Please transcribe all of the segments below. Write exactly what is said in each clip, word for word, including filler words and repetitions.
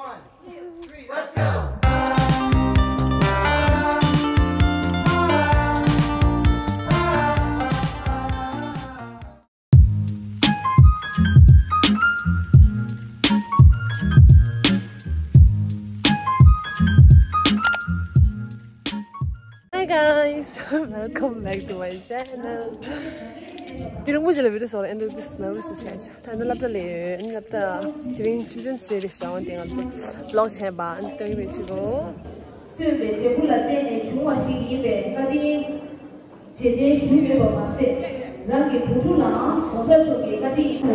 One, two, three, let's go. Hi guys, welcome back to my channel. དེ་རིང་མོ་ཞིག་ལ་བི་ཌི་ཡོ་བཟོ་ར། ཨེ་འདྲ་དེ་སི་ནར་བ་སི་དུ་ཆགས་ཤག་ད་ནི་སློབ་གྲྭ་ལ་ཡོད། སློབ་གྲྭ་དེ་རིང་ཆུ་ཆེན་སི་ཊི་རེད་ཤག་འོན་ཏེ་ང་ཚོ་ཝི་ལོག་བྱས་པ་འདི་ལྟ་གི་རེད། ཆུ་གོ། སྟོན་པའི་འབྲས་བུ་ལ་བརྟེན་ནས་བྱུང་བ་ཞིག་ཡིན་པས་བཀའ་དྲིན་དྲན་རྟེན་གྱུར་ཡོད་པ་མ་ཟད། རང་གི་བུ་ཕྲུག་ལའང་གོང་ས་མཆོག་གི་བཀའ་དྲིན།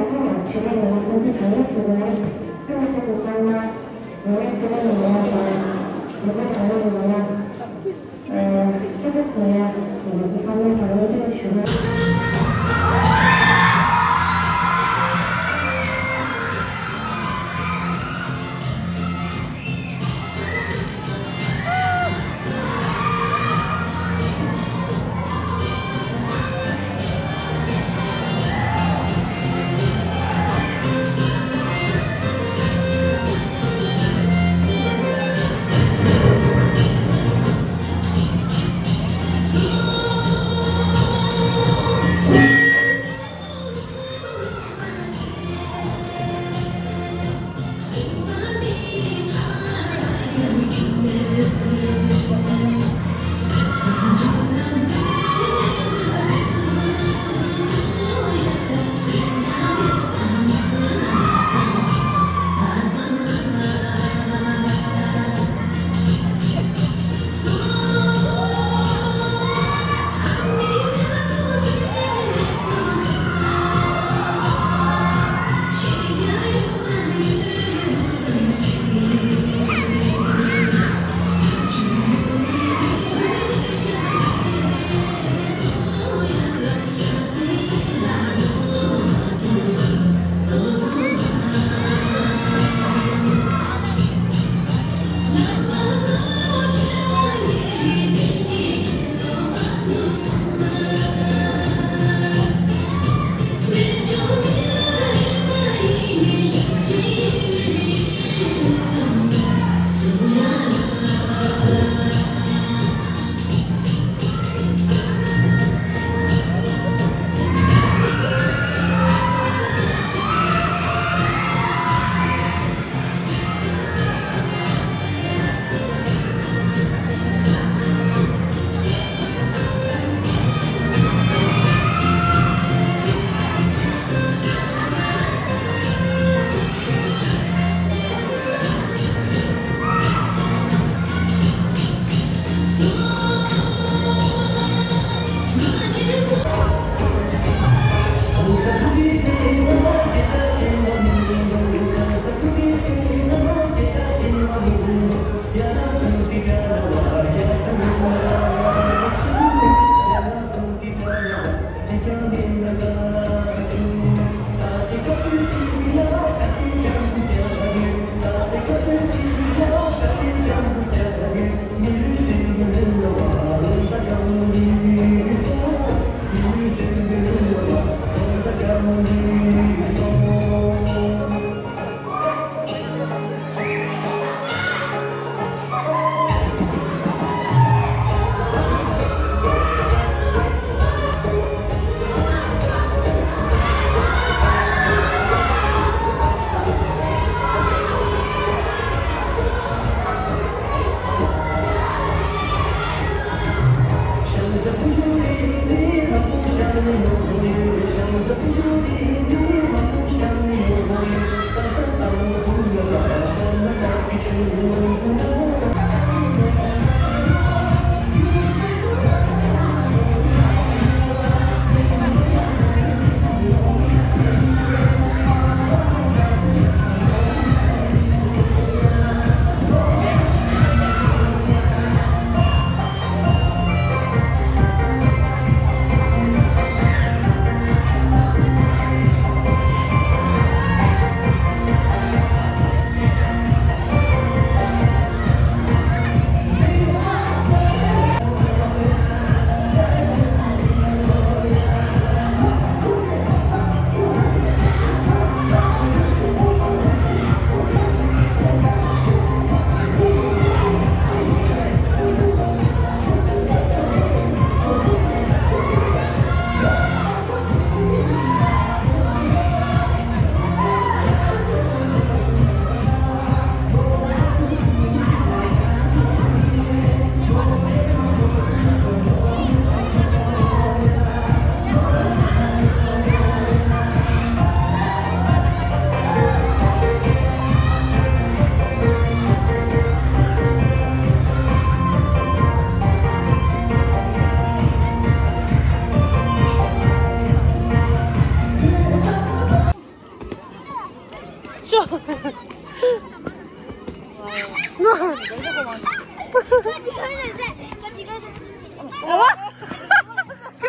ཁྱོད་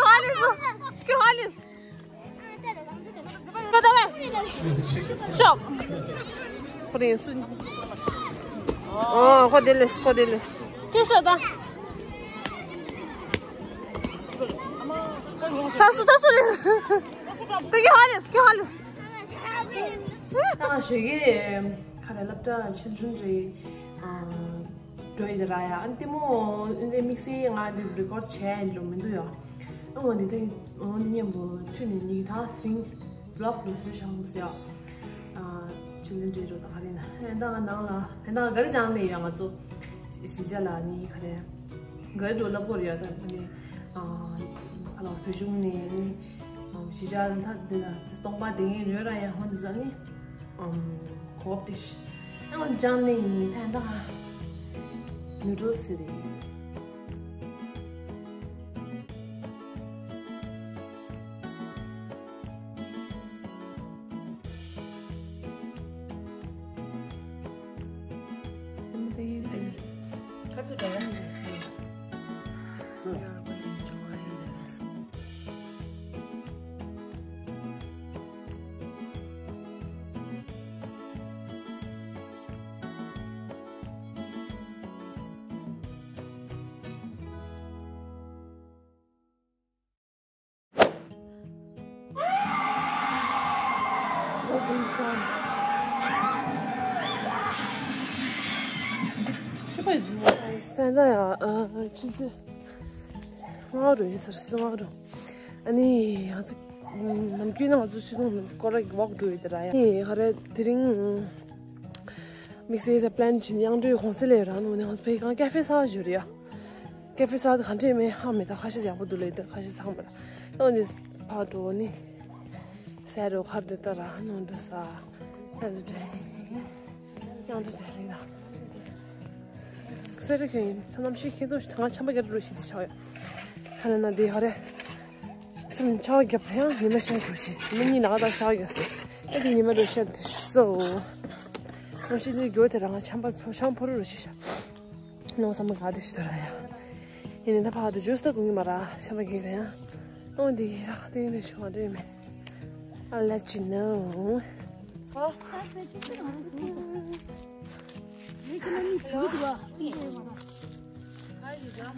ཧ་ལས་སོང་། ཁྱོད་ཧ་ལས་སོང་། ཁྱོད་ད་བས། ཤོག་ཁོ་རེ་སུ། ཨོ་ཁོ་དེ་ལས་ཁོ་དེ་ལས། ཁྱོད་ཤོག་ད། ད་སུ་ད་སུ་རེད། ད་ཁྱོད་ཧ་ལས་ཁྱོད་ཧ་ལས། ད་ཞོགས་ཀས་ཁ་རེ་སློབ་གྲྭ་ཆེན་ཆུང་རེད། འགྲོ་ཡི་ར་ཡ། ཨ་ནི་ལྟད་མོ་འདི་དམིགས་བསལ་ང་འདི་རི་ཀོཌ་བྱས་འགྲོ་མི་འདུག་ཡ། ཨ་འོ་འདི་ད་འོ་འདི་མཉམ་པོ་ཁྱོད་ནས་ཉིག་ཐག་སྲིང་བི་ལོག་ལུགས་སྲོལ་ཤང་ཟེར་ཡ། ཆི་ལི་འདྲེ་འགྲོ་ད་ག་རེ་ན་ཧན་ད་ང་ནང་ལ་ཧན་ད་ག་རེ་བྱང་ནས་ཡ། ང་ཚོ་གཞིས་ཆགས་ལ་ནི་ག་རེ་ག་རེ་འགྲོ་ལབ་དགོས་རེད་ཡ། ད་ནི་ཨ་ལ་བོད་གཞུང་ནས་ནི་གཞིས་ཆགས་ད་འདི་ལ་སྟོང་པ་དེ་ངས་ཡོད་ར་ཡ། ཧོན་འདི་ཟ་ནི། ཨམ། གོ་བ་ཏིཤ། ཨ་ཅང་ནི་ཡིན་ཐན་ད། ནུ་ཌལ་སི་རེད། ཁ་སུ་ད་ཡ། ས་ད་ཡ། ཨ། ཆུ་ཚོད་ལྔ་རུ་ཡིན་ཟེར། སོ་ལྔ་རུ། ཨ་ནི་ང་ཚོ་ནམ་རྒྱུན་ང་ཚོ་ཆུ་ཚོད་སྐོར་ར་གི་ཝོག་འགྲོ་ཡོད་དེ་ར་ཡ། ཨ་ནི་ཧ་རེ་དེ་རིང་དམིགས་བསལ་ད་པི་ལན་བྱིན་དབྱངས་སྒྲོལ་གོང་ཚེ་ལས་རང་ནང་ནས་ང་ཚོ་ཕའི་གང་ཀེ་ཧྥེ་ས་བཞུར་ཡ། ཀེ་ཧྥེ་ས་ད་ག་འདྲས་མེད་ཧ་མེད། ད་ཁ་ཤས་ཡག་པོ་འདུག་ལེ། ད་ཁ་ཤས་ཚང་མ་ར། ཨ་ནི་ཕ་འགྲོ་ནི་ཟེར་རོ། ཁར་དེ་ད་ར་ནང་འགྲོ་ས་ས་འགྲོ་དྲན། ཡང་འགྲོ་དྲན་ལེ་ད། སེ་རི་ཁེ་ཡིན་ཚ་ནམ་ཤི་ཁེ་ཚོ་ང་ཆམ་པ་ག་རེ་རུ་ཤི་དེ་ཆགས་ཡོད། ཁ་ན་ན་དེ་ཧ་རེ། ཚམ་ཆ་བ་རྒྱབ་ཡང་ཉི་མ་ཤར་འགྲོ་ཤི། ཉི་མ་གཉིས་ནག་ད་ཤར་རྒྱབ་སི། ཨེ་དེ་ཉི་མ་རུ་ཤར་དེ་སོ། ནམ་ཤི་དེ་རྒྱུ་དེ་ར་ང་ཆམ་པ་ཕོ་ཆམ་ཕོ་རུ་རུ་ཤི་ཤ། ནོ་བསམ་ག་དེ་ཤི་ད་ར་ཡ། ཡིན་ནི་ད་ཕ་དུ་ཇུས་ད་གུང་གི་མ་ར་ཤམ་པ་གི་ར་ཡ། ཨོ་འདི་ཡི་ར་དེ་ནས་ཆུང་བ་འདྲེ་མེད། I'll let you know.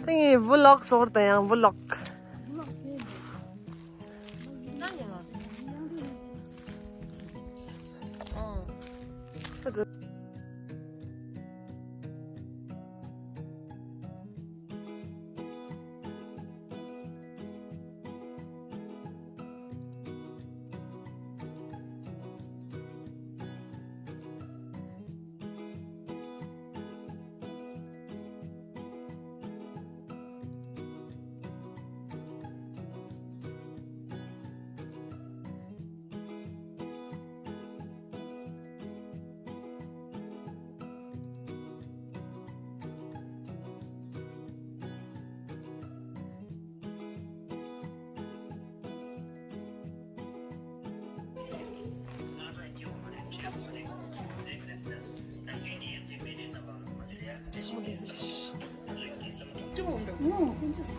ད་ངས་ཝི་ལོག་ཟོར་ད་ཡང་ཝི་ལོག་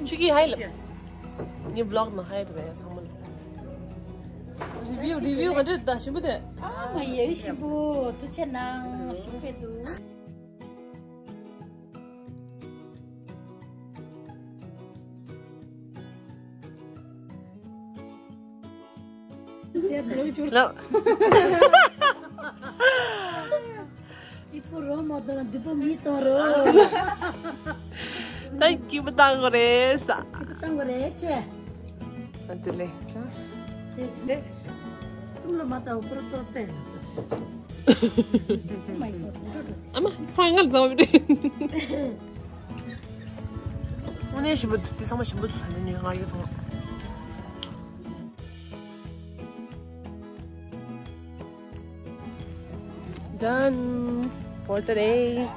ཆུ་ཀི་ཧའི་ལ། ངའི་ཝི་ལོག་ནང་ཧའི་རེད་པས་ཚང་མ་ལ། རི་བིའུ་རི་བིའུ་ག་འདྲ་ད་ཞིམ་པོ་དེ། ཨ་མ་ཡ་ཞིམ་པོ་ཐུགས་རྗེ་གནང་། ཞིམ་པོ་འདུག་ལོ། གཅིག་པོ་རོ་མ་དང་འདི་པོ་མི་གཏོང་རོ། ད་སྐྱིད་པོ་བཏང་དགོས་རེད་ས། སྐྱིད་པོ་བཏང་དགོས་རེད་ཅེ། ཨ་དེ་ལས། དེ་དེ། ཀུན་ལ་མ་ལྟ་བུ་པུར་ཏོ་བསྟན་ལ་ས། Oh my God. འགྲོ་འགྲོ། ཨ་མ་ཚང་ང་ལ་ཚང་མ་རེད། དངོས་གནས་ཞིམ་པོ་འདུག་དེ་ཚང་མ་ཞིམ་པོ་འདུག་ད་ནི་ང་ཡོད་སོང་། Done for the day.